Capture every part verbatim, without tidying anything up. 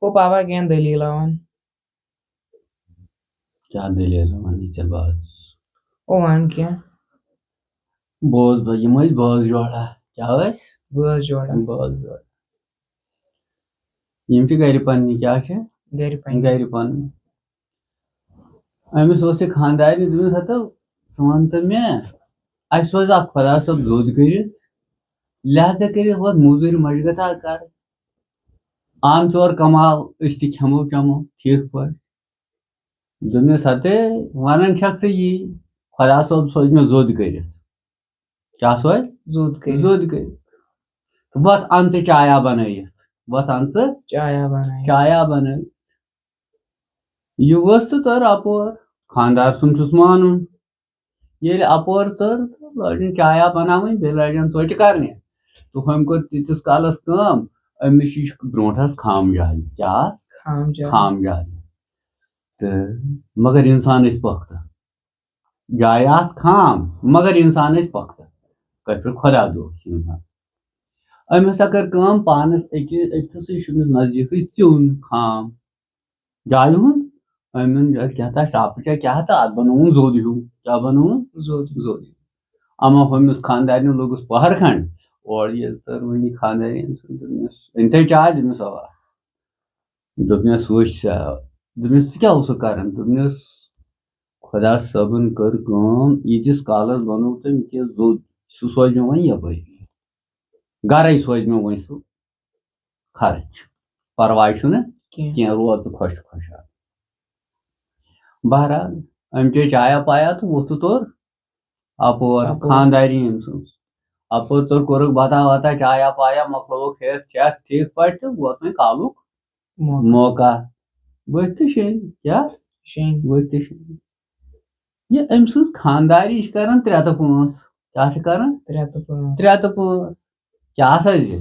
گوٚو پاپا کینٛہہ دٔلیٖلہ وَن۔ کیٛاہ دٔلیٖلہ وَنٕے ژےٚ بہٕ آز؟ او وَن کینٛہہ۔ بوز بہٕ، یِم ٲسۍ بٲژ جوڑا۔ کیٛاہ ٲسۍ؟ بٲژ جوڑا۔ بٲژ جوڑا۔ یِم چھِ گَرِ پَننہِ، کیٛاہ چھِ؟ گَرِ پَننہِ۔ گَرِ پَننہِ۔ أمِس اوس یہِ خانٛدارنہِ، دوٚپمَس، "ہَتو، ژٕ وَن تہٕ مےٚ، اَسہِ سوزِ اَکھ خۄدا صٲب زوٚد کٔرِتھ، لہذا کٔرِتھ وۄتھ موٚزوٗرۍ مَشگَتھا کَر، اَن ژور کَماو، أسۍ تہِ کھٮ۪مو چٮ۪مو ٹھیٖک پٲٹھۍ۔" دوٚپمَس، "ہَتے، وَنان چھَکھ ژٕ یی، خۄدا صٲب سوزِ مےٚ زوٚد کٔرِتھ۔" کیٛاہ سوزِ؟ زوٚد کٔرِتھ۔ زوٚد کٔرِتھ۔ تہٕ وۄتھ اَن ژٕ چایا بَنٲیِتھ۔ وۄتھ اَن ژٕ چایا بَنٲیِتھ۔ چایا بَنٲیِتھ۔ یہِ ؤژھ تہٕ تٔر اَپور۔ خانٛدار سُنٛد چھُس مانُن۔ ییٚلہِ اَپور تٔر تہٕ لٲجِن چایا بَناوٕنۍ، بیٚیہِ لٲجِن ژۄچہِ کَرنہِ۔ تہٕ ہُمۍ کٔر تیٖتِس کالَس کٲم، أمِس یہِ چھُ برونٛٹھَس خام جاے۔ کیٛاہ آس؟ خام جاے۔ خام جاے۔ تہٕ مگر اِنسان ٲسۍ پۄختہٕ۔ جاے آس خام، مگر اِنسان ٲسۍ پۄختہٕ۔ کٲشِر خۄدا دوست اِنسان۔ أمۍ ہسا کٔر کٲم پانَس أکِس، أکۍتھَسٕے چھُ أمِس نزدیٖکٕے ژیوٚن خام جایہِ ہُنٛد۔ أمۍ اوٚن یہِ کیٛاہ تام ٹَپہٕ چھا کیٛاہ تہٕ اَتھ بَنووُن زوٚد ہیوٗ۔ کیٛاہ بَنووُن؟ زوٚد۔ زوٚد ہیوٗ۔ اَما ہُمِس خانٛدارنہِ لوٚگُس پَہر کھنٛڈ، اورٕ ییٚلہِ تٔر وۄنۍ یہِ خانٛدارِنۍ أمۍ سٕنٛز، دوٚپنَس، "أنۍ تھَے چاے؟" دوٚپنَس، "اَوا۔" دوٚپنَس، "وٕچھ سا۔" دوٚپنَس، "ژٕ کیٛاہ اوسُکھ کَران؟" دوٚپنَس، "خۄدا صٲبَن کٔر کٲم، ییٖتِس کالَس بَنوو تٔمۍ کینٛہہ زوٚد، سُہ سوزِ مےٚ وۄنۍ یَپٲرۍ، گَرَے سوزِ مےٚ وۄنۍ سُہ خرٕچ، پَرواے چھُنہٕ کینٛہہ۔ کینٛہہ، روز ژٕ خۄش تہٕ خۄشحال۔" بہرحال، أمۍ چے چایا پایا تہٕ ووٚتھ تہٕ توٚر اَپور اَپور۔ خانٛدارِنۍ أمۍ سٕنٛز۔ اَپور توٚر، کوٚرُکھ بَتا وَتا، چایا پایا، مۄکلووُکھ ہٮ۪تھ چٮ۪تھ ٹھیٖک پٲٹھۍ تہٕ ووت وۄنۍ کالُک موقع۔ موقع۔ ؤتھۍ تہٕ شیٚنۍ۔ کیٛاہ؟ شیٚنۍ۔ ؤتھۍ تہٕ شیٚنۍ۔ یہِ أمۍ سٕنٛز خانٛدارِنۍ چھِ کَران ترٛےٚ تہٕ پانٛژھ۔ کیٛاہ چھِ کَران؟ ترٛےٚ تہٕ پانٛژھ۔ ترٛےٚ تہٕ پانٛژھ۔ کیٛاہ سا زِ؟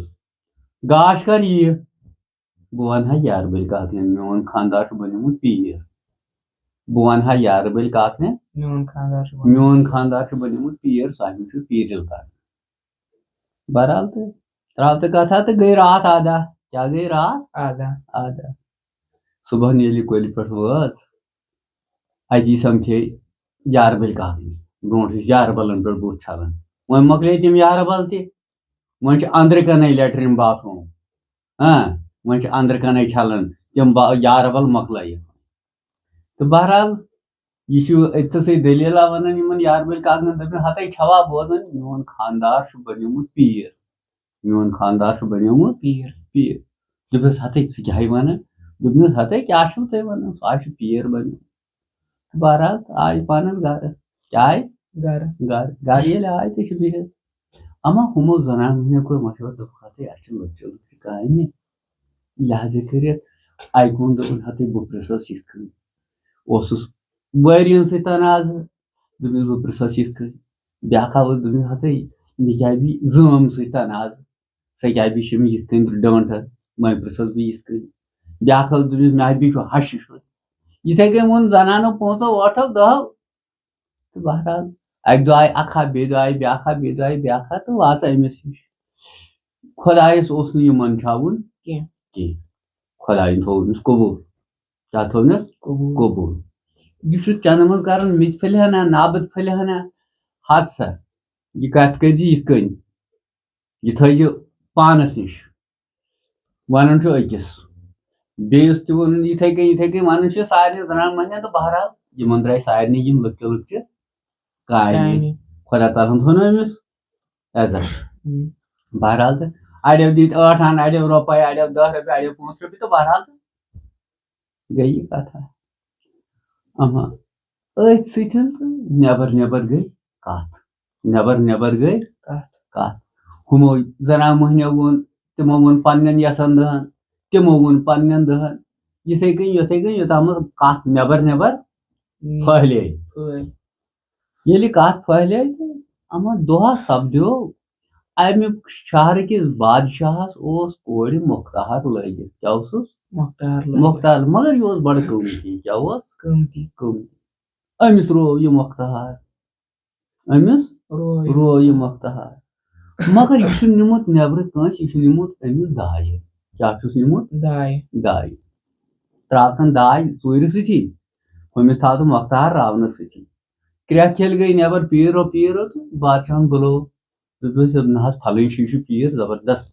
گاش کَر یِیہِ؟ بہٕ وَنہٕ ہا یارٕ بٔلۍ کاکنٮ۪ن، میون خانٛدار چھُ بَنیومُت پیٖر۔ بہٕ وَنہٕ ہا یارٕ بٔلۍ کاکنٮ۪ن، میون خانٛدار چھُ بَنیومُت۔ میون خانٛدار چھُ بَنیومُت پیٖر، سُہ ہا چھُ پیٖرِل کَرُن۔ بہرحال تہٕ ترٛاو تہٕ کَتھا تہٕ گٔے راتھ اَدا۔ کیٛاہ گٔے راتھ؟ اَدا۔ اَدا۔ صُبحن ییٚلہِ یہِ کۄلہِ پٮ۪ٹھ وٲژ، اَتی سَمکھے یارٕ بٔلۍ کاکنہِ۔ برونٛٹھ ٲسۍ یارٕ بَلَن پٮ۪ٹھ بُتھ چھَلان۔ وۄنۍ مۄکلے تِم یارٕ بَل تہِ۔ وۄنۍ چھِ أنٛدرٕ کَنَے لیٹریٖن باتھ روٗم۔ ہاں، وۄنۍ چھِ أنٛدرٕ کَنَے چھَلان تِم با-، یارٕ بَل مۄکلٲیِتھ۔ تہٕ بہرحال، یہِ چھُ أتھۍ سۭتۍ دٔلیٖلہ وَنان یِمَن یارٕ بٔلۍ کاکنٮ۪ن، دوٚپُن، "ہَتَے چھَوا بوزان، میون خانٛدار چھُ بَنیومُت پیٖر۔ میون خانٛدار چھُ بَنیومُت پیٖر۔ پیٖر۔" دوٚپُس، "ہَتَے ژٕ کیٛاہ ہے وَنان؟" دوٚپنَس، "ہَتَے کیٛاہ چھُو تُہۍ وَنان؟ سُہ ہا چھُ پیٖر بَنیومُت۔" تہٕ بہرحال، آے پانَس گَرٕ۔ کیٛاہ آے؟ گَرٕ۔ گَرٕ۔ گَرٕ ییٚلہِ آے تہٕ چھِ بِہِتھ۔ اَما ہُمو زَنان مۄہنیو کوٚر مَشوَرٕ، دوٚپُکھ، "ہَتَے، اَسہِ چھِ لٔکچہِ لٔکچہِ کامہِ۔" لہذا کٔرِتھ اَکہِ ووٚن، دوٚپُن، "ہَتٕے، بہٕ پرٛژھَس یِتھ کٔنۍ۔" اوسُس وٲرۍیَن سۭتۍ تَنازٕ، دوٚپمَس، "بہٕ پرٛژھَس یِتھ کٔنۍ۔" بیٛاکھ آو، دوٚپمَس، "ہَتٕے، مےٚ کیٛاہ بیٚیہِ زٲم سۭتۍ تَنازٕ، سۄ کیٛاہ بیٚیہِ چھِ مےٚ یِتھ کٔنۍ ڈٲنٛٹھ، وۄنۍ پرٛژھَس بہٕ یِتھ کٔنۍ۔" بیٛاکھ آو، دوٚپمَس، "مےٚ ہا بیٚیہِ چھُ ہَشہِ ہیوٚت۔" یِتھَے کٔنۍ ووٚن زَنانو پانٛژو ٲٹھو دَہو۔ تہٕ بہرحال، اَکہِ دۄہ آیہِ اَکھ ہا، بیٚیہِ دۄہ آیہِ بیٛاکھ ہا، بیٚیہِ دۄہ آیہِ بیٛاکھ ہا، تہٕ واژٕ أمِس نِش۔ خۄدایَس اوس نہٕ یہِ منٛدچھاوُن کینٛہہ۔ کینٛہہ۔ خۄدایَن تھوٚو أمِس قبوٗل۔ کیٛاہ تھوٚونَس؟ قبوٗل۔ قبوٗل۔ یہِ چھُ چَنٛدٕ منٛز کَران میٚژِ پھٔلۍ ہنا، نابہٕ پھٔلۍ ہنا، ہَتھ سا۔ یہِ کَتھ کٔرۍ زِ یِتھ کٔنۍ۔ یہِ تھٲیِو پانَس نِش۔ وَنان چھُ أکِس۔ بیٚیِس تہِ ووٚنُن یِتھَے کٔنۍ، یِتھَے کٔنۍ وَنان چھُ سارنٕے زَنان مۄہنٮ۪ن تہٕ بہرحال یِمَن درٛاے سارنٕے یِم لۄکچہِ لۄکچہِ کامہِ۔ کامہِ۔ خۄدا تعالیٰ ہَن تھوٚو نہٕ أمِس عزت۔ ہُم۔ بہرحال تہٕ اَڑیو دِتۍ ٲٹھ آنہٕ، اَڑیو رۄپَے، اَڑیو دَہ رۄپیہِ، اَڑیو پانٛژھ رۄپیہِ تہٕ بہرحال تہٕ گٔے یہِ کَتھا۔ اَما أتھۍ سۭتۍ تہٕ نٮ۪بر نٮ۪بر گٔے کَتھ۔ نٮ۪بر نٮ۪بر گٔے کَتھ۔ کَتھ۔ ہُمو زَنان مۄہنیو ووٚن، تِمو ووٚن پنٛنٮ۪ن یَژھن دَہَن، تِمو ووٚن پنٛنٮ۪ن دَہَن۔ یِتھَے کٔنۍ، یِتھَے کٔنۍ، یوٚتام کَتھ نٮ۪بر نٮ۪بر ہُم۔ پھٔہلے۔ پھٔہلے۔ ییٚلہِ کَتھ پھٔہلے تہٕ اَما دۄہ سَپدیو، اَمہِ شہرٕ کِس بادشاہَس اوس کورِ مۄختہار لٲگِتھ۔ کیٛاہ اوسُس؟ مۄختہار لٲگِتھ۔ مۄختہار، مگر یہِ اوس بَڑٕ قۭمتی۔ کیٛاہ اوس؟ قۭمتی۔ قۭمتی۔ أمِس روو یہِ مۄختہار۔ أمِس روو یہِ۔ روو یہِ مۄختہار۔ مگر یہِ چھُنہٕ نیوٗمُت نٮ۪برٕ کٲنٛسہِ، یہِ چھُ نیوٗمُت أمِس دایہِ۔ کیٛاہ چھُس نیوٗمُت؟ دایہِ۔ دایہِ۔ ترٛاوتن داے ژوٗرِ سۭتی، ہُمِس تھاوتن مۄختہار راونہٕ سۭتی۔ کرٛٮ۪کھ ییٚلہِ گٔے نٮ۪بر، پیٖر رو پیٖر رو، تہٕ بادشاہن بُلو۔ دوٚپُس، "نہ حظ، پھلٲنۍ چھُ، یہِ چھُ پیٖر زبردست۔"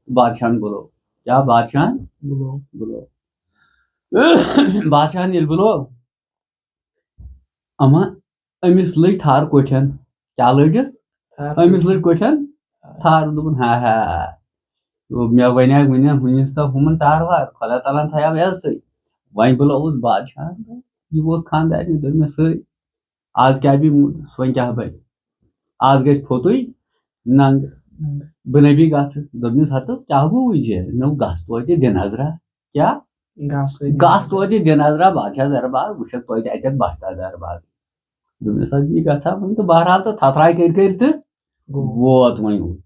بادشاہن بُلو۔ کیٛاہ بادشاہن؟ بُلو۔ بُلو۔ بادشاہن ییٚلہِ بُلو، اما أمِس لٔج تھر کوٹھٮ۪ن۔ کیٛاہ لٔجِس؟ تھر أمِس کوٹھٮ۪ن۔ لٔج کوٹھٮ۪ن تھر۔ تھر۔ دوٚپُن، "ہا ہا، مےٚ وَنیٛاکھ وٕنٮ۪ن ہُمِس تہٕ ہُمن تار وار، خۄدا تعالیٰ ہن تھایو عزتٕے۔ وۄنۍ بُلووُس بادشاہن تہٕ یہِ ووت خانٛدارنہِ، دوٚپمس، ہے، آز کیٛاہ بیٚیہِ موٗدس؟ وۄنۍ کیٛاہ بنہِ؟ آز گژھِ فوتُے ننٛگ۔ ننٛگ۔ بہٕ نبی گژھٕ۔" دوٚپمس، "ہتہٕ کیٛاہ گوٚوُے ژےٚ؟ نہ گژھ توتہِ دِ نظرا۔" کیٛاہ؟ گژھ توتہِ دِ گژھ نظرا۔ توتہِ دِ نظرا بادشاہ دربار، وٕچھکھ توتہِ اتٮ۪تھ بادشاہ دربار۔ دوٚپمس، "ادٕ یہِ گژھٕ ہا وۄنۍ۔" تہٕ بہرحال تہٕ تھتھراے کٔرۍ کٔرۍ تہٕ گوٚو۔ ووت وۄنۍ ہُہ۔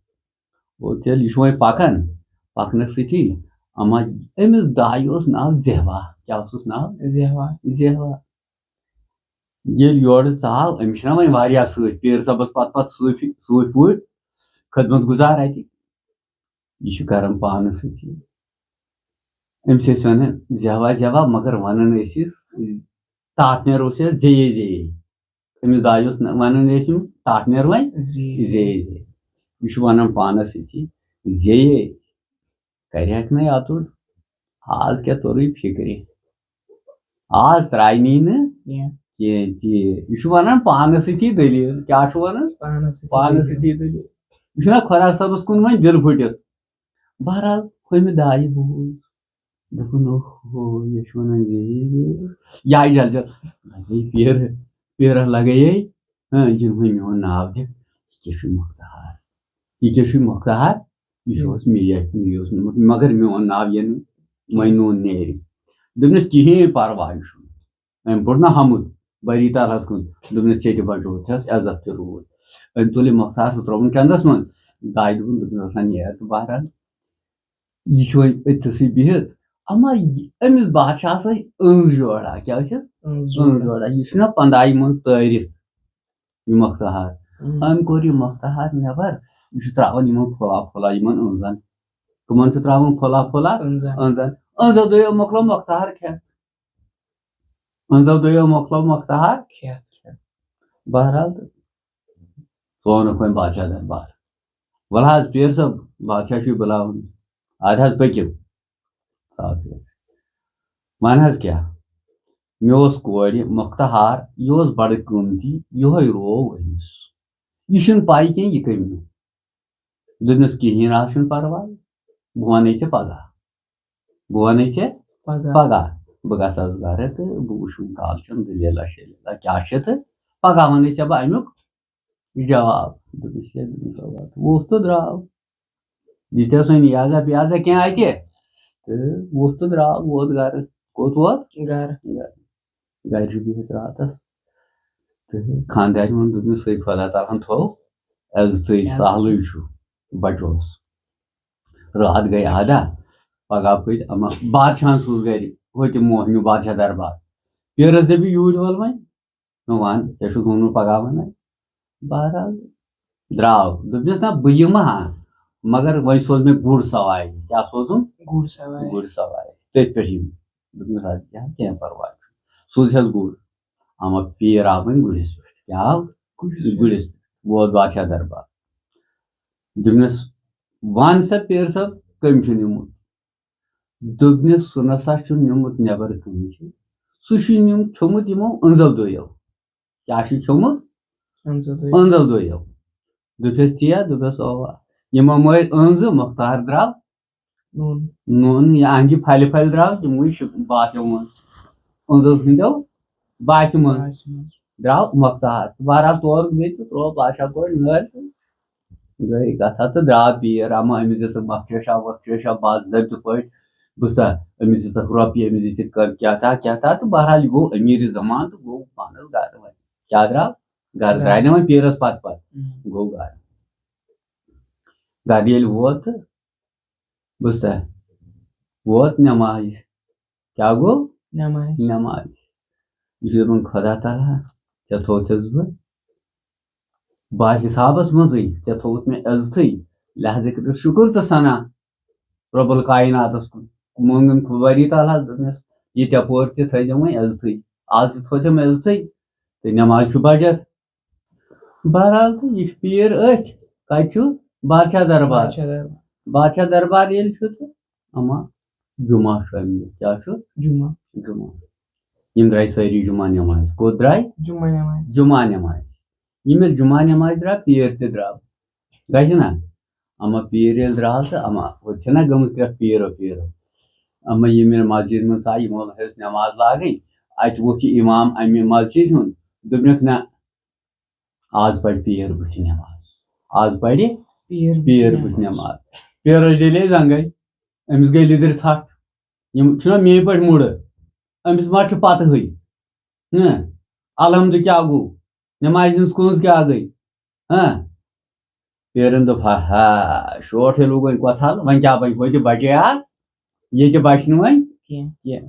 گوٚو تیٚلہِ یہِ چھُ وۄنۍ پکان، پکنس سۭتی۔ اما أمِس دایہِ اوس ناو زیہوا۔ کیٛاہ اوسُس ناو؟ زیہوا۔ زیہوا۔ ییٚلہِ یورٕ ژاو، أمِس چھِنہ وۄنۍ واریاہ سۭتۍ، پیٖر صٲبس پتہٕ پتہٕ صوٗفی، صوٗفۍ ووٗفۍ، خدمت گُزار اتہِ۔ یہِ چھُ کران پانس سۭتی۔ أمِس ٲسۍ ونان زیوا زیوا، مگر ونان ٲسِس، ٹاٹھ نیر اوس یتھ زیے زیے۔ أمِس دایہِ اوس نہ-، ونان ٲسۍ یِم ٹاٹھ نیر وۄنۍ زیے۔ زیے زیے۔ یہِ چھُ ونان پانس سۭتی، زیے، کرِہکھ نَے اَتُر، آز کیٛاہ توٚرُے فِکرِ؟ آز ترٛاینی نہٕ کینٛہہ۔ کینٛہہ تہِ۔ یہِ چھُ وَنان پانَس سۭتی دٔلیٖل۔ کیٛاہ چھُ وَنان؟ پانَس سۭتی پانَس دٔلیٖل۔ سۭتی دٔلیٖل۔ یہِ چھُنہ خۄدا صٲبَس کُن وۄنۍ دِل پھٕٹِتھ۔ بہرحال، ہُمہِ دایہِ بوٗز۔ دوٚپُن، "اوہو، یہِ چھُ وَنان زِ یہِ، یہِ، یہِ آیہِ جل جل۔ لگے پیٖرٕ، پیٖرٕ لگے یے۔ ہاں، یہِ چھُنہٕ وۄنۍ میون ناو دِکھ۔ یہِ کیٛاہ چھُ مۄختہار؟ یہِ کیٛاہ چھُ مۄختہار؟" یہِ چھُ اوس مےٚ یتھ، مےٚ اوس نہٕ، مگر میون ناو یِنہٕ وۄنۍ نوٗن نیرِ۔ دوٚپنَس، "کِہیٖنۍ پرواے چھُنہٕ۔" أمۍ پوٚر نہ حمُد بری تعالیٰ ہَس کُن۔ دوٚپنَس، "ژےٚ تہِ بچووُتھ چھَس، عزت تہِ روٗد۔" أمۍ تُل یہِ مۄختار، ہُہ ترٛووُن کٮ۪نٛدَس منٛز۔ داے دوٚپُن، دوٚپنَس، "ہسا نیر تہٕ بہرحال، یہِ چھُ وۄنۍ أتھۍ سٕے بِہِتھ۔" اما یہِ أمِس بادشاہَس ٲسۍ أنٛز جوڑا، کیٛاہ ٲسِس؟ أنٛز أنٛز جوڑا۔ جوڑا۔ یہِ چھُنہ پنٛداہہِ منٛز تٲریٖخ۔ یہِ مۄختہار۔ اۭں۔ أمۍ کوٚر یہِ مۄختہار نٮ۪بر۔ یہِ چھُ ترٛاوان یِمن پھولا پھولا، یِمن أنٛزن۔ کٕمن چھُ ترٛاوان پھولا پھولا؟ أنٛزن۔ أنٛزن۔ أنٛزو دۄیو مۄکلو مۄختہار کھٮ۪تھ۔ أنٛزو دۄیو مۄکلو مۄختہار کھٮ۪تھ۔ بہرحال تہٕ ژٕ ووٚنُکھ وۄنۍ بادشاہ دربار۔ وَلہٕ حظ پیٖر صٲب، بادشاہ چھُے بُلاوان۔ اَدٕ حظ پٔکِو۔ صاف یہِ۔ وَن حظ کیٛاہ؟ مےٚ اوس کورِ مۄختہار، یہِ اوس بَڑٕ قۭمتی، یِہوٚے روو أمِس۔ یہِ چھُنہٕ پَے کینٛہہ، یہِ کٔمۍ نیوٗ۔ دوٚپنَس، "کِہیٖنۍ، اَتھ چھُنہٕ پَرواے، بہٕ وَنَے ژےٚ پَگاہ۔ بہٕ وَنَے ژےٚ پَگاہ۔ پَگاہ۔ بہٕ گژھٕ حظ گَرٕ تہٕ بہٕ وٕچھٕ وۄنۍ کالچَن دٔلیٖلہ شٔلیٖلہ کیٛاہ چھِ تہٕ پَگاہ وَنَے ژےٚ بہٕ اَمیُک جواب۔" دوٚپنَس، "ہے،" دوٚپنَس، "اَوا۔" ووٚتھ تہٕ درٛاو۔ یہِ تہِ اوس وۄنۍ نیازا پیازا کینٛہہ اَتہِ۔ تہٕ ووٚتھ تہٕ درٛاو، ووت گَرٕ۔ کوٚت ووت؟ گَرٕ۔ گَرٕ۔ گَرِ چھُ بِہِتھ راتَس۔ تہٕ خانٛدارِ ووٚن، دوٚپنَس، "ہے، خۄدا تعالیٰ ہَن تھوٚو عزتٕے، عزت۔ سہلٕے چھُ بَچوس۔" راتھ گٔے اَدا، پَگاہ پٔتۍ اَما بادشاہَن سوٗز گَرِ، ہُہ تہِ موہنیوٗ بادشاہ دربار۔ پیٖرَس دَپہِ، "یوٗرۍ وَل وۄنۍ۔" نہ وَن، ژےٚ چھُکھ ووٚنمُت پَگاہ وَنَے۔ بہرحال، درٛاو۔ دوٚپنَس، "نہ، بہٕ یِمہٕ ہا، مگر وۄنۍ سوز مےٚ گُر سوارِ۔" کیٛاہ سوزُن؟ گُر سوارِ۔ گُر سوارِ۔ تٔتھۍ پٮ۪ٹھ یِمہٕ۔ دوٚپنَس، "اَدٕ کیٛاہ، کینٛہہ پَرواے چھُنہٕ۔" سوٗزہَس گُر۔ اَما پیٖر آو وۄنۍ گُرِس پٮ۪ٹھ۔ کیٛاہ آو؟ گُرِس پٮ۪ٹھ۔ گُرِس پٮ۪ٹھ۔ ووت بادشاہ دربار۔ دوٚپنَس، "وَن سا پیٖر صٲب، کٔمۍ چھُ نیوٗمُت؟" دوٚپنَس، "سُہ نہ سا چھُنہٕ نیوٗمُت نٮ۪بر کٲنٛسہِ۔ سُہ چھُ نیوٗم-، کھیوٚمُت یِمو أنٛزو دۄیو۔" کیٛاہ چھُ کھیوٚمُت؟ أنٛزو دۄیو۔ أنٛزو دۄیو۔ دوٚپہَس، "تی ہا؟" دوٚپہَس، "اَوا۔" یِمو مٲرۍ أنٛزٕ، مۄختہار درٛاو۔ نوٗن۔ نوٗن، یہِ اَنٛجہِ پھلہِ پھلہِ درٛاو، یِموٕے شُک-، باسیو منٛز۔ أنٛزو ہٕنٛدیو باسہِ منٛز۔ باسہِ منٛز۔ درٛاو مۄختہار۔ بہرحال تورُک بیٚیہِ تہٕ ترٛوو بادشاہ کورِ نٲلۍ تہٕ گٔے کَتھا تہٕ درٛاو پیٖر۔ اَما أمِس دِژٕکھ مۄختہٕ شاہ وۄختہٕ شاہ باضٲبطہٕ پٲٹھۍ۔ بوٗزتھا؟ أمِس دِژٕکھ رۄپیہِ، أمِس دِژٕکھ کر-، کیٛاہ تھا، کیٛاہ تھا تہٕ بہرحال یہِ گوٚو أمیٖرِ زمان تہٕ گوٚو پانَس گَرٕ وۄنۍ۔ کیٛاہ درٛاو؟ گَرٕ۔ گَرٕ۔ درٛاے نہٕ وۄنۍ پیٖرَس پَتہٕ پَتہٕ۔ اۭں۔ گوٚو گَرٕ۔ گَرٕ ییٚلہِ ووت تہٕ بوٗزتھا؟ ووت نٮ۪مازِ۔ کیٛاہ گوٚو؟ نٮ۪مازِ۔ نٮ۪مازِ۔ یہِ چھُ دَپان، "خۄدا تعالیٰ، ژےٚ تھوٚوتھَس بہٕ با حسابَس منٛزٕے، ژےٚ تھوٚوُتھ مےٚ عزتھٕے، لہذا کٔرِتھ شُکُر تہٕ ثنا رۄب الکایناتَس کُن۔" مونٛگُن باری تعالیٰ ہَس، دوٚپنَس، یہِ تہِ یَپور تہِ تھٲیزیو وۄنۍ عزتھٕے۔ آز تہِ تھٲوزیو عزتھٕے، تہٕ نٮ۪ماز چھُ بجر۔ بہرحال، تہٕ یہِ چھُ پیٖر أتھۍ۔ کَتہِ چھُ؟ بادشاہ دربار۔ بادشاہ دربار۔ بادشاہ دربار ییٚلہِ چھُ، تہٕ اما جمعہ چھُ اَمہِ دۄہ۔ کیٛاہ چھُ؟ جمعہ۔ جمعہ۔ یِم درٛاے سٲری جمعہ نٮ۪مازِ۔ کوٚت درٛاے؟ جمعہ نٮ۪مازِ۔ جمعہ نٮ۪مازِ۔ یِم ییٚلہِ جمعہ نٮ۪مازِ درٛاو، پیٖر تہِ درٛاو۔ گژھِ نا؟ اما پیٖر ییٚلہِ درٛاو تہٕ اما، ہُتہِ چھِنہ گٔمٕژ کرٛٮ۪کھ پیٖرو پیٖرو۔ اما یِم ییٚلہِ مسجد منٛز آے، یِمو ہیٚژ نٮ۪ماز لاگٕنۍ۔ اَتہِ ووٚتھ یہِ اِمام اَمہِ مسجد ہُنٛد، دوٚپنَکھ، نہ، آز پَرِ پیٖر بٕتھِ نٮ۪ماز۔ آز پَرِ پیٖر بٕتھِ پیٖر بٕتھِ نٮ۪ماز۔ نٮ۪ماز۔ پیٖرَس ڈَلے زنٛگَے، أمِس گٔے لیٚدٕر ژھَٹھ۔ یِم چھِنہ میٛٲنۍ پٲٹھۍ مُڑٕ، أمِس ما چھُ پَتہٕے؟ نہ، الحمدُ کیٛاہ گوٚو؟ نٮ۪مازِ ہٕنٛز کٲنٛس کیٛاہ گٔے؟ ہاں۔ پیرن دوٚپ، ہا ہا، شوٹھ ہے لوٚگ وۄنۍ کۄژھل، وۄنۍ کیٛاہ بنہِ؟ ہُتہِ بچے آز، ییٚتہِ بچہِ نہٕ وۄنۍ کینٛہہ۔ کینٛہہ۔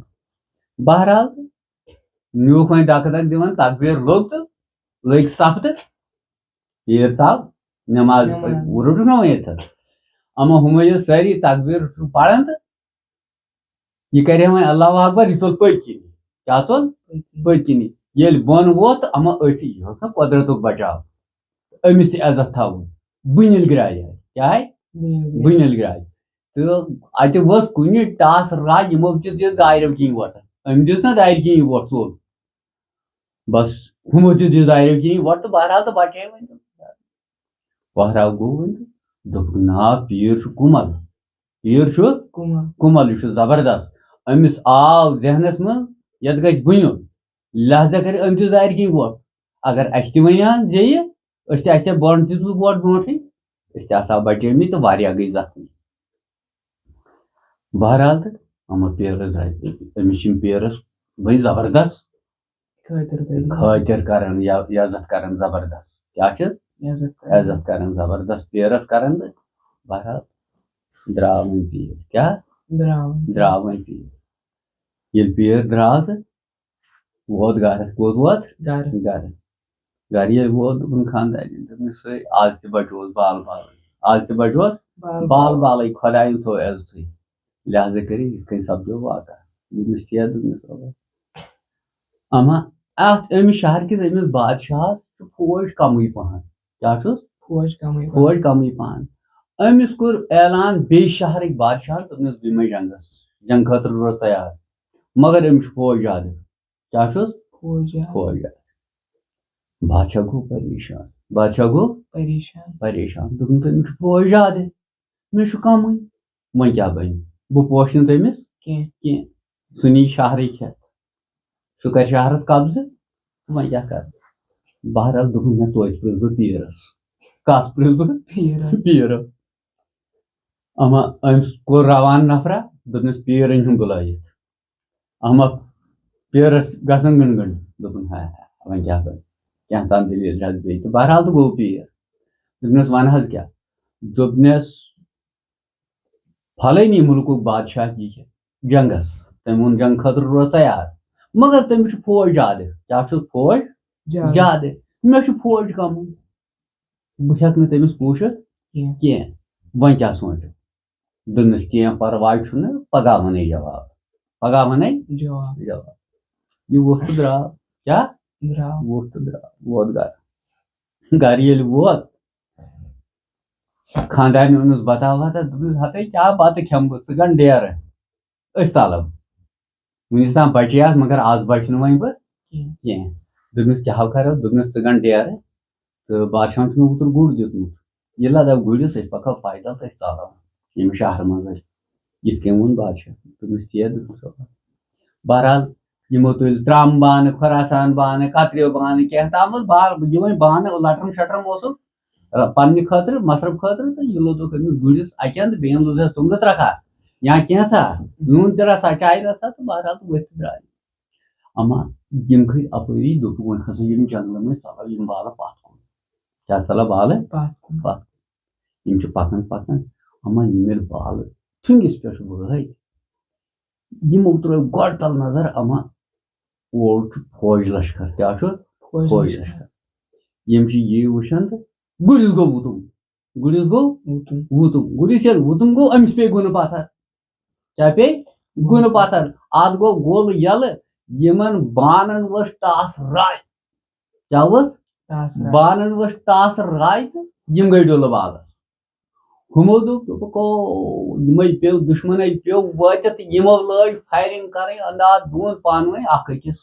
بہرحال، نیوٗکھ وۄنۍ دکہٕ دکہٕ دِوان، تکبیر لوٚگ تہٕ لٔگۍ صف تہٕ پیٖر ژاو نٮ۪ماز۔ نٮ۪ماز۔ روٚٹُکھ نہ وۄنۍ ییٚتہِ؟ اما ہُمے یٲژ سٲری تکبیر چھُ پران تہٕ یہِ کرِ ہا وۄنۍ اللہ اکبر، یہِ ژوٚل پٔتۍ کِنی۔ کیٛاہ ژوٚل؟ پٔتۍ کِنی۔ پٔتۍ کِنی۔ ییٚلہِ بۄن ووت، اما أتھۍ، یہِ اوس نہ قۄدرتُک بچاو۔ أمِس تہِ عزت تھاوُن۔ بٕنِل گرٛایہِ۔ کیٛاہ آے؟ بٕنِل گرٛایہِ۔ بٕنِل گرٛایہِ۔ تہٕ اَتہِ ؤژھ کُنہِ ٹاس راے، یِمو دِژ یہِ دارٮ۪و کِنۍ وۄٹھ۔ أمۍ دِژ نہ دارِ کِنۍ وۄٹھ ژوٚل۔ بس، ہُمو دِژ یہِ دارٮ۪و کِنۍ وۄٹھ تہٕ بہرحال تہٕ بچے وۄنۍ۔ بہرحال گوٚو وۄنۍ تہٕ دوٚپُکھ، نا، پیٖر چھُ کُمل۔ پیٖر چھُ کُمل۔ کُمل، یہِ چھُ زبردست۔ أمِس آو ذہنس منٛز، یتھ گژھِ بُنیُل۔ لہذا کرِ أمۍ تہِ زارِ کِنۍ وۄٹھ۔ اگر اَسہِ تہِ وَنہِ ہن زِ یہِ، أسۍ تہِ، اَسہِ تہِ بۄن تہِ تُل وۄٹھ برونٛٹھٕے، أسۍ تہِ آسہٕ ہاو بچیمٕتۍ تہٕ واریاہ گٔے زخمی۔ بہرحال تہٕ اما پیٖرس درٛاے، أمِس چھِ یِم پیٖرس وۄنۍ زبردست خٲطِر کٔرِتھ۔ خٲطِر کران یا عزت کران زبردست۔ کیٛاہ چھِ؟ عزت کران۔ عزت کران زبردست پیٖرس کران تہٕ بہرحال درٛاو وۄنۍ پیٖر۔ کیٛاہ؟ درٛاو وۄنۍ۔ درٛاو وۄنۍ پیٖر۔ ییٚلہِ پیٖر درٛاو تہٕ ووت گرٕ۔ کوٚت ووت؟ گرٕ۔ گرٕ۔ گرٕ ییٚلہِ ووت، دوٚپُن خاندارٮ۪ن، دوٚپنَس، ہے، آز تہِ بچوس بال بالٕے۔ آز تہِ بچوس بال بال بالٕے۔ بالٕے۔ خۄدایَن تھوٚو عزتٕے۔ لہذا کٔرِو یِتھ کٔنۍ سپدیو واقعہ۔ دوٚپنَس، تی ہا دوٚپنَس، رۄبا۔ اما اَتھ أمِس شہر کِس أمِس بادشاہَس چھُ فوج کمٕے پہن۔ کیٛاہ چھُس؟ فوج کمٕے پہن۔ فوج کمٕے پہن۔ أمِس کوٚر اعلان بیٚیہِ شہرٕکۍ بادشاہَس، دوٚپنَس، بہٕ یِمَے جنگس، جنگ خٲطرٕ روز تیار۔ مگر أمِس چھُ فوج زیادٕ۔ کیٛاہ چھُس؟ فوج زیادٕ۔ فوج زیادٕ۔ بادشاہ گوٚو پریشان۔ بادشاہ گوٚو پریشان۔ پریشان۔ دوٚپُن، تٔمِس چھُ فوج زیادٕ، مےٚ چھُ کمٕے۔ وۄنۍ کیٛاہ بنہِ؟ بہٕ پوشہٕ نہٕ تٔمِس کینٛہہ۔ کینٛہہ۔ سُہ نِیہِ شہرٕے کھٮ۪تھ۔ سُہ کرِ شہرس قبضہٕ۔ وۄنۍ کیٛاہ کرٕ؟ بہرحال دوٚپُن، مےٚ توتہِ پرٛژھ بہٕ پیٖرس۔ کس پرٛژھ بہٕ؟ پیٖرس۔ پیٖرس۔ اما أمِس کوٚر روانہٕ نفرا، دوٚپنس، پیٖرن ہُنٛد بُلٲیِتھ۔ اما پیٖرس گژھان گنٛڈ گنٛڈ۔ دوٚپُن، ہاے ہاے، وۄنۍ کیٛاہ کرٕ؟ کینٛہہ تام دٔلیٖل چھِ اَتھ بیٚیہِ۔ تہٕ بہرحال تہٕ گوٚو پیٖر۔ دوٚپنس، وَن حظ کیٛاہ؟ دوٚپنس، فلٲنی مُلکُک بادشاہ یی جنگس۔ تٔمۍ ووٚن، جنگ خٲطرٕ روز تیار۔ مگر تٔمِس چھُ فوج زیادٕ۔ کیٛاہ چھُس فوج؟ زیادٕ۔ زیادٕ۔ مےٚ چھُ فوج کمٕے۔ بہٕ ہٮ۪کہٕ نہٕ تٔمِس پوٗشِتھ کینٛہہ۔ کینٛہہ۔ وۄنۍ کیٛاہ سونٛچو؟ دوٚپنَس، کینٛہہ پرواے چھُنہٕ، پگاہ وَنے جواب۔ پگاہ وَنے جواب۔ جواب۔ یہِ ووٚتھ تہٕ درٛاو۔ کیٛاہ؟ درٛاو۔ ووٚتھ تہٕ درٛاو، ووت گرٕ۔ گرٕ ییٚلہِ ووت، خانٛدارنہِ اوٚنُس بَتہٕ وَتہٕ، دوٚپنَس، ہَتے کیٛاہ بَتہٕ کھٮ۪مہٕ بہٕ، ژٕ گَنٛڈ ڈیرٕ، أسۍ ژَلو۔ وُنیُک تام بَچے اَتھ، مگر آز بَچہٕ نہٕ وۄنۍ بہٕ کینٛہہ۔ کینٛہہ۔ دوٚپمَس، کیٛاہ ہو کَرو؟ دوٚپنَس، ژٕ گَنٛڈ ڈیرٕ۔ تہٕ بادشاہَن چھُ مےٚ اوترٕ گُر دیُتمُت۔ یہِ لَداو گُرِس، أسۍ پَکو پیدل تہٕ أسۍ ژَلو ییٚمہِ شہرٕ منٛز أسۍ۔ یِتھ کٔنۍ ووٚن بادشاہ۔ دوٚپمَس، ژےٚ دوٚپمَس، بہرحال، یِمو تُلۍ ترٛامہٕ بانہٕ، خۄراسان بانہٕ، کترِو بانہٕ، کینٛہہ تام اوس بال-، یہِ وۄنۍ بانہٕ لٹرم شٹرم اوسُکھ، ر-، پننہِ خٲطرٕ، مصرف خٲطرٕ، تہٕ یہِ لوٚدُکھ أمِس گُرِس اَکہِ اَندٕ، بیٚیہِ اَندٕ لوٚدہَس توٚملہٕ ترٛکھا یا کینٛژھا، نوٗن تہِ رژھا، چایہِ رژھا، تہٕ بہرحال تہٕ ؤتھۍ تہٕ درٛاے۔ اما یِم کھٔتۍ اَپٲری، دوٚپُکھ، وۄنۍ کھسو یِم جنگلہٕ مٔنٛزۍ، ژَلو یِم بالہٕ پتھ کُن۔ کیٛاہ ژَلو بالہٕ؟ پتھ کُن۔ پتھ کُن۔ یِم چھِ پَکان پَکان، اَما یِم ییٚلہِ بالہٕ ٹھُنٛگِس پٮ۪ٹھ وٲتۍ، یِمو ترٛٲو گۄڈٕ تَل نظر، اَما اورٕ چھُ فوج لشکر۔ کیٛاہ چھُ؟ فوج فوج لشکر۔ لشکر۔ یِم چھِ یی وٕچھان تہٕ گُرِس گوٚو وُتُم۔ گُرِس گوٚو وُتُم۔ وُتُم۔ گُرِس ییٚلہِ وُتُم گوٚو، أمِس پیٚیہِ گُنہٕ پَتھر۔ کیٛاہ پیٚیہِ؟ گُنہٕ پَتھر۔ اتھ گوٚو گوٚل یَلہٕ، یِمن بانن ؤژھ ٹاس راے۔ کیٛاہ ؤژھ؟ ٹاس راے۔ بانن ؤژھ ٹاس راے تہٕ یِم گٔے ڈُلہٕ بالہٕ۔ ہُمو دوٚپ، دوٚپُکھ، "او، یِمے پیٚو، دُشمنے پیٚو وٲتِتھ تہٕ یِمو لٲج فایرنگ کرٕنۍ، انداز دوٗن پانہٕ ؤنۍ اکھ أکِس۔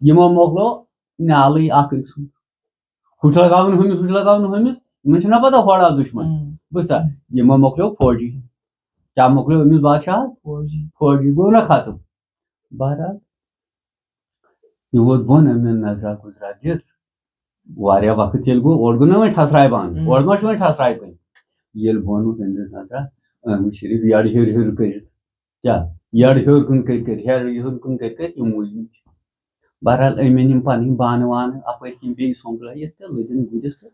یِمو مۄکلو نیالٕے اکھ أکۍ سُنٛد۔ ہُہ چھُ لگاوان ہُمِس، ہُہ چھُ لگاوان ہُمِس، یِمن چھُنہ پتہ ہورٕ آو دُشمن۔" ہُم۔ بوٗزتھا؟ یِمو مۄکلیو فوجی۔ کیٛاہ مۄکلیو أمِس بادشاہس؟ فوجی۔ فوجی گوٚو نہ ختم۔ بہرحال، یہِ ووت بۄن، أمۍ نظرا گُزرا دِژ۔ واریاہ وقت ییٚلہِ گوٚو، اورٕ گوٚو نہ وۄنۍ ٹھسراے بنٛد، ہُم۔ اورٕ ما چھُ وۄنۍ ٹھسراے کُنہِ؟ ییٚلہِ بۄن ووت، أمۍ دِژ نظرا، أمۍ وٕچھ صرف یٔڈ ہیوٚر ہیوٚر کٔرِتھ۔ کیٛاہ؟ یٔڈ ہیوٚر کُن کٔرۍ کٔرۍ، ہیٚڈ ہیوٚر کُن کٔرۍ کٔرۍ یِم موٗدمٕتۍ چھِ۔ بہرحال، أمۍ أنۍ یِم پنٕنۍ بانہٕ وانہٕ اپٲرۍ کِنۍ بیٚیہِ سۄمبرٲیِتھ تہٕ لٔدِن گُرِس تہٕ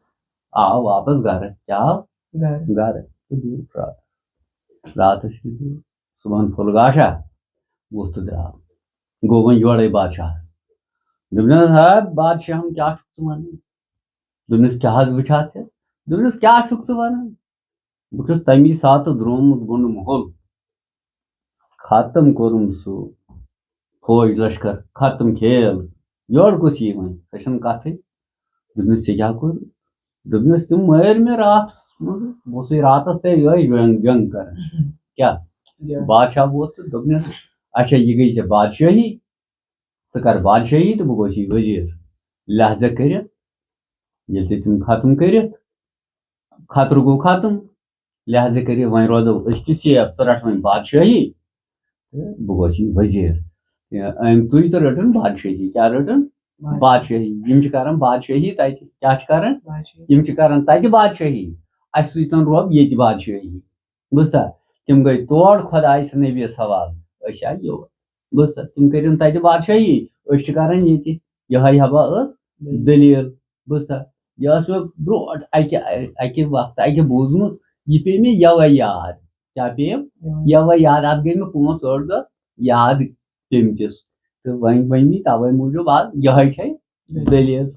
آو واپس گرٕ۔ کیٛاہ آو؟ گرٕ۔ گرٕ۔ تہٕ بیوٗٹھ راتس۔ راتس تہِ بیوٗٹھ۔ صُبحن پھوٚل گاشا، ووٚتھ تہٕ درٛاو۔ گوٚو وۄنۍ یورے بادشاہس۔ دوٚپنس، "ہے بادشاہم، کیٛاہ چھُکھ ژٕ ونان؟" دوٚپنس، "کیٛاہ حظ وٕچھاتھ ژےٚ؟" دوٚپنس، "کیٛاہ چھُکھ ژٕ ونان؟ بہٕ چھُس تَمی ساتہٕ درٛامُت بۄنہٕ محل۔ ختم کوٚرُم سُہ فوج لشکر، ختم کھیل۔ یورٕ کُس یی وۄنۍ؟ سۄ چھَنہٕ کَتھٕے۔" دوٚپمَس، "ژےٚ کیٛاہ کوٚر؟" دوٚپمَس، "تِم مٲرۍ مےٚ راتھ منٛز۔ بہٕ اوسُس راتَس تہِ یِہوٚے جنٛگ، جنٛگ کران۔" کیٛاہ؟ جنٛگ۔ بادشاہ ووت تہٕ دوٚپنَس، "اچھا، یہِ گٔے ژےٚ بادشٲہی، ژٕ کر بادشٲہی تہٕ بہٕ گوٚژھ یہِ وزیٖر۔" لہذا کٔرِتھ، ییٚلہِ تہِ تِم ختم کٔرِتھ، خطرٕ گوٚو ختم، لہذا کٔرِتھ وۄنۍ روزو أسۍ تہِ safe، ژٕ رَٹ وۄنۍ بادشٲہی تہٕ بہٕ گوٚژھ یہِ وزیٖر۔ یا أمۍ تُج تہٕ رٔٹٕن بادشٲہی۔ کیٛاہ رٔٹٕن؟ بادشٲہی۔ بادشٲہی۔ یِم چھِ کران بادشٲہی تَتہِ۔ کیٛاہ چھِ کران؟ بادشٲہی۔ یِم چھِ کران تَتہِ بادشٲہی، اَسہِ سوٗزتَن رۄب ییٚتہِ بادشٲہی۔ بوٗزتھا؟ تِم گٔے تور خۄداے سٕنٛدِ نبیَس حوالہٕ۔ أسۍ آے یور۔ بوٗزتھا؟ تِم کٔرِن تَتہِ بادشٲہی، أسۍ چھِ کران ییٚتہِ۔ یِہوٚے ہبا ٲس دٔلیٖل۔ بوٗزتھا؟ یہِ ٲس مےٚ برونٛٹھ اَکہِ، اَکہِ وقتہٕ اَکہِ بوٗزمٕژ، یہِ پیٚیہِ مےٚ یَوَے یاد۔ کیٛاہ پیٚیَم؟ یَوَے۔ یَوَے یاد۔ اَتھ گٔے مےٚ پانٛژھ ٲٹھ دۄہ یاد پیٚمتِس۔ تہٕ وۄنۍ ؤنۍ مےٚ تَوَے موٗجوٗب آز یِہوٚے چھےٚ دٔلیٖل۔ دٔلیٖل۔